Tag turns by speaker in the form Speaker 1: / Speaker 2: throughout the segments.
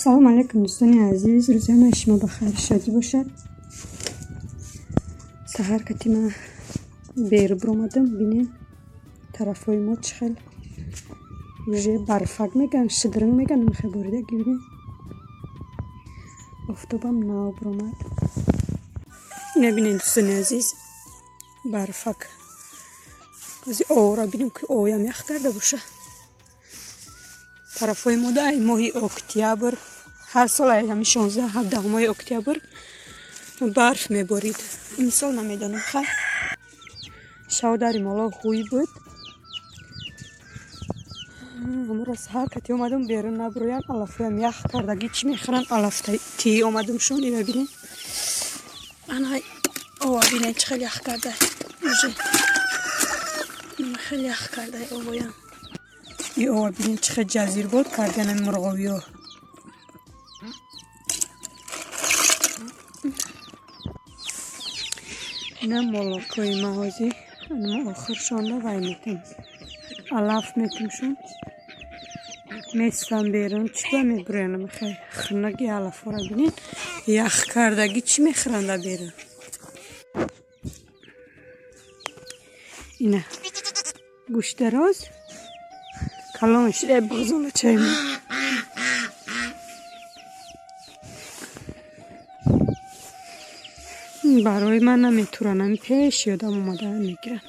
Speaker 1: Салом алейкум, дӯстони азиз, рӯзи ҳамаи шумо ба хайру шодӣ бошад. Саҳар кати ман беру биромадам, бинем тарафҳои мо чӣ хел уже барфак меган, шидринг меган, мехе боридаги бинем. Офтобам нав биромад. Ина бинем, дӯстони азиз, барфак. Ози овра бинем, ки оям ях карда боша. Тарафҳои мо дай моҳи октябр, ҳар сол ҳами 16-17-моҳи октябр барф меборид. Имсол намедонам, хай. Шав дари моло ҳуй буд. Ҳамуро саҳар кати омадам, берун набироям, алафҳоям ях кардагӣ, чӣ мехӯранд, алаф тӣ омадам шон, ина бинем. Ана ова бинем, чӣ хел ях карда. Уже хеле ях карда овоям. И ова бинем, чӣ хел ҷазирбод кардан мурғовиё. Ина молокои ма ҳозир ма охиршонда вай метем. Алаф метемшон. Местам берун, чӣ ба мебуроян, мехай хинаги алафҳоро бинед, ях кардагӣ, чӣ мехӯранда берун. Ина гӯштароз калон шида буғзолачаи мо. Барои ман наметуранд, ами пеш ёдам омада мегиранд.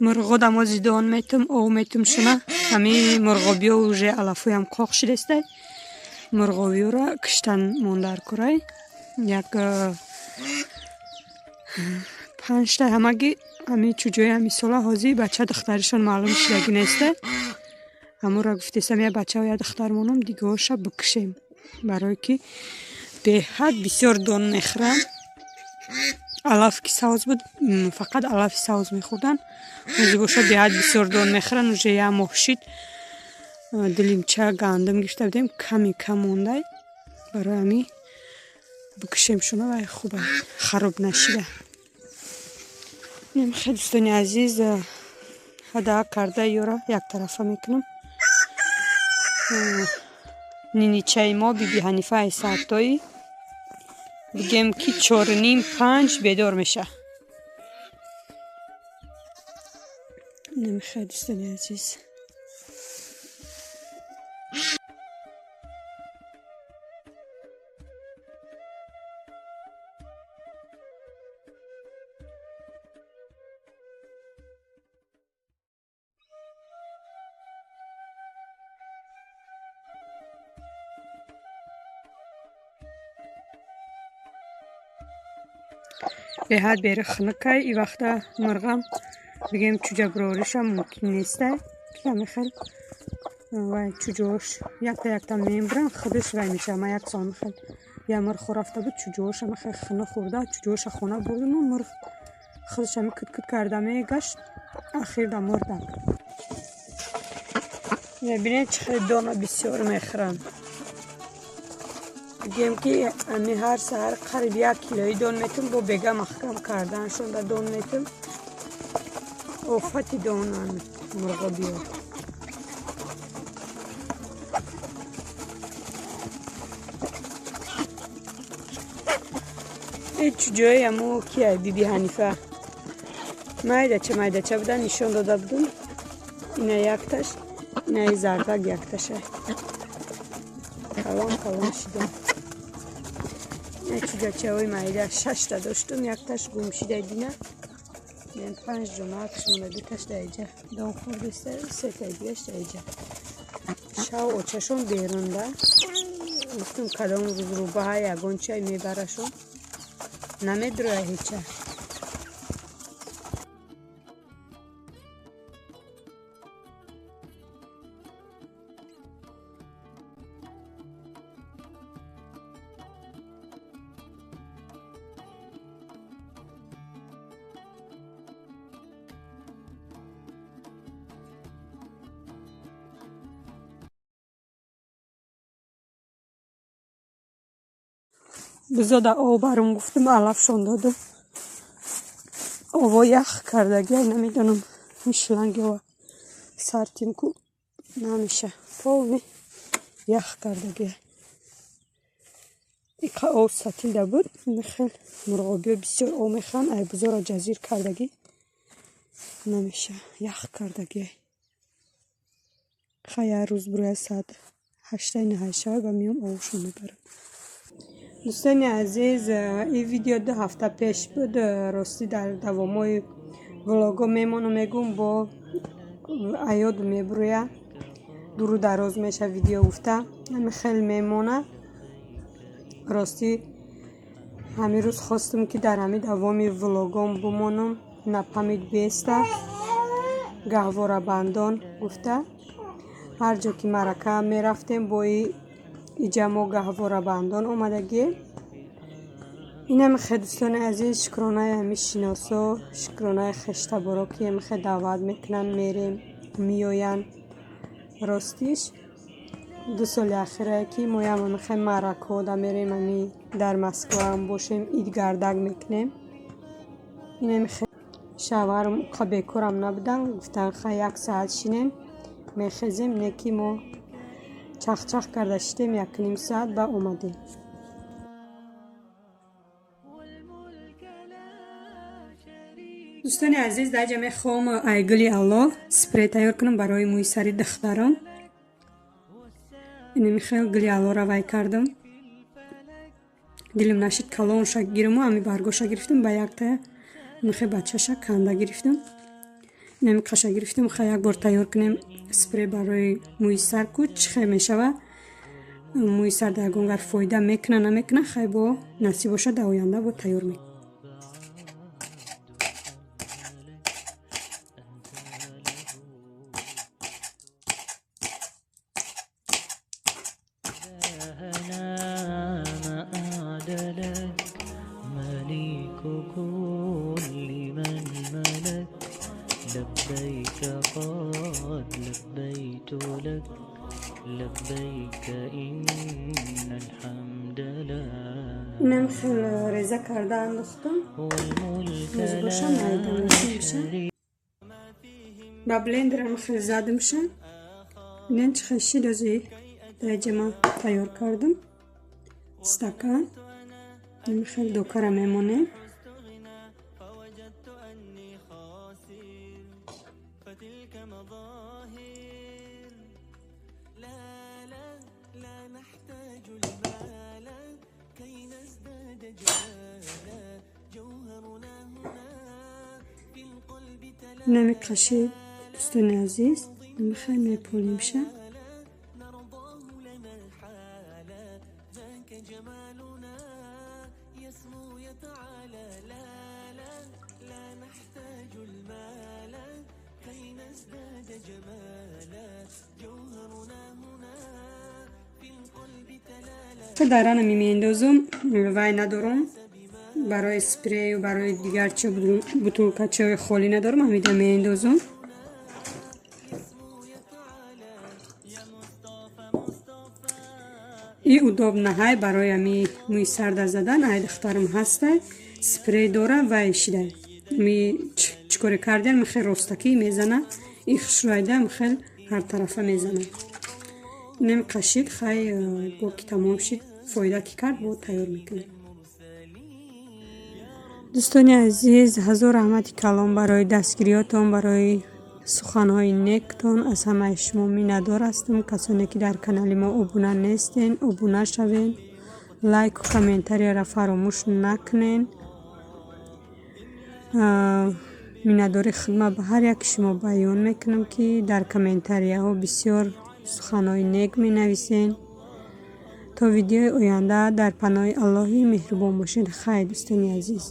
Speaker 1: Мурғодам ози дон метум, ов метум шуна. Ҳами мурғобиё уже алафҳоям қоқ шидестай. Мурғобиёра киштан мондар курай. Як панҷта ҳамаги ҳами чуҷои ҳами сола ҳозир бача духтаришон маълум шидагӣ нестай. Ҳамура гуфтесам, я бачао, я духтар монам, дигаҳоша бикушем. Барое ки беҳад бисёр дон мехӯранд. Алаф ки савз буд, фақат алафи савз мехӯрданд. Ҳозир боша беҳад бисёр дон мехӯранд. Уже як моҳ шид, дилимча гандум гирифта будем, ками кам мондай. Барои ҳамин бикушем шуна, вай хуба хароб нашида. Хеле, дӯстони азиз, ҳада карда ёра яктарафа мекунам. Ниничаи мо Биби Ҳанифа ай саатҳои бигем ки 4:30-5 бедор меша. Намехоҳед, дӯстони азиз. Беҳад бери хунукай, и вақта мурғам бигем чӯҷа бироришам мумкин нестай. Ҳами хел вай чӯҷаош якта якта мебуранд, худаш вай мешавад. Ман як сол мехел я мурғ рафта буд, чӯҷаоша мехел хунук хӯрда, чӯҷаоша хона бурдиму мурғ худаш ҳами кут кут карда мегашт, ахирда мурдак. Бинед, чӣ хел дона бисёр мехӯранд. Бигем ки ами ҳар саҳар қариб 1 килои дон метум, бо бега маҳкам карданшонда дон метум. Офати донанд мурғобиё. Э чуҷои амо кияй Биби Ҳанифа. Майдача майдача буда, нишон дода будум. Ина якташ, инаи зардак якташа. Калон калон шидам. Чуҷачаҳои майда шашта доштум, якташ гум шида дина. Мен панҷ дона монда, дуташ даиҷа дон хӯрдеста, сетаи дигаш даиҷа. Шав очашон берунда. Гуфтум, кадом рӯз рӯбаҳа ягон чай мебарашон. Намедроя ҳеча. Бизода об барум гуфтам, алафшон додам. Ово ях кардаги, намедонам, шланги ова сартим ку намеша, полный ях кардаги. Иқа об сатилда буд. Хел мурғобиё бисёр об мехӯранд, ай бузоро ҷазир кардагӣ намеша, ях кардагӣ. Хай, як рӯз буроя, соат 8-и 9 шава ба миём, обшон мебарам. Дӯстони азиз, ин видео 2 ҳафта пеш буд. Ростӣ, дар давомҳои влого мемонам, мегӯм, бо аёд мебурӯя, дуру дароз меша видео гуфта, ҳами хел мемона. Ростӣ, ҳамин рӯз хостам, ки дар ҳамин давоми влогом бимонам, напамид беста гаҳворабандон гуфта. Ҳар ҷо ки маърака мерафтем, бои иҷа мо гаҳворабандон омадагием. Инами хе, дӯстони азиз, шукронаи ҳами шиносо, шукронаи хештаборо, ки ҳамихе даъват мекунанд, мерем, меоянд. Ростиш, 2 соли ахирае, ки моям ҳамихе маъракаҳода мерем, ҳами дар Москваам бошем, идгардак мекунем. Инами шавҳарам қа бекорам набуданд, гуфтанд: «Хай, як соат шинем, мехезем». Не ки мо чахчах карда шидем 1,5 соат, ба омадем. Дӯстони азиз, дар ҷа мехоҳам ай гули алло спрей тайёр кунам барои мӯи сари духтарон. Инами хел гули аллоро вай кардам, дилам нашид калонша гирму, ами баргоша гирифтам, ба яктая михе бачаша канда гирифтам, инами қаша гирифтам. Хай, як бор тайёр кунем спрей барои мӯи сар ку, чӣ хел мешава, мӯи сар дар ягон гар фоида мекуна, намекуна. Хай, бо насиб бошад, дар оянда бо тайёр мекунем.
Speaker 2: إلهنا ما أعدلك، مليك كل من ملك، لبيك قد لبيت لك، لبيك إن الحمد لك
Speaker 1: Инам хел реза карда андохтам.
Speaker 2: والملك
Speaker 1: Музгоша
Speaker 2: لا
Speaker 1: майда меша.
Speaker 2: شريك
Speaker 1: Ба блендерам хел задамша. Инан чӣ хел шид, ози дар ма тайёр кардам. Стакан. Ин хел докара мемонем.
Speaker 3: فوجدت أني خاسر، فتلك مظاهر. لا لا لا نحتاج المال كي نزداد جمالا، جوهرنا هنا في القلب تلا.
Speaker 1: Инами қаши, дӯстони азиз, мехел меполимша.
Speaker 3: نرضاه لنا حالا، ذاك جمالنا يسمو يتعالى. لا لا لا نحتاج المال كي نزداد جمالا، جوهرنا هنا في القلب تلالا.
Speaker 1: Дарана меандозум, вай надорум барои спрею, барои дигар чи, бутулкачаҳои холӣ надорам, ҳамида меандозум. И удобно ҳай барои ами мӯи сарда задан. Ай духтарам ҳастай, спрей дора, вай шидай ми чӣ коре кардиан, михел ростакӣ мезана и хушрӯайда, михел ҳартарафа мезана. Инами қашид. Хай, бо ки тамом шид, фоида ки кард, бо тайёр мекунем. Дӯстони азиз, ҳазор раҳмати калом барои дастгириётон, барои суханҳои нектон. Аз ҳамаи шумо миннатдор ҳастам. Касоне ки дар канали мо обуна нестен, обуна шавен, лайку комментарияро фаромӯш накунен. Миннатдори худма ба ҳар яки шумо баён мекунам, ки дар комментарияҳо бисёр суханҳои нек менависен. То видеои оянда дар паноҳи Аллоҳи меҳрубон бошед. Хайр, дӯстони азиз.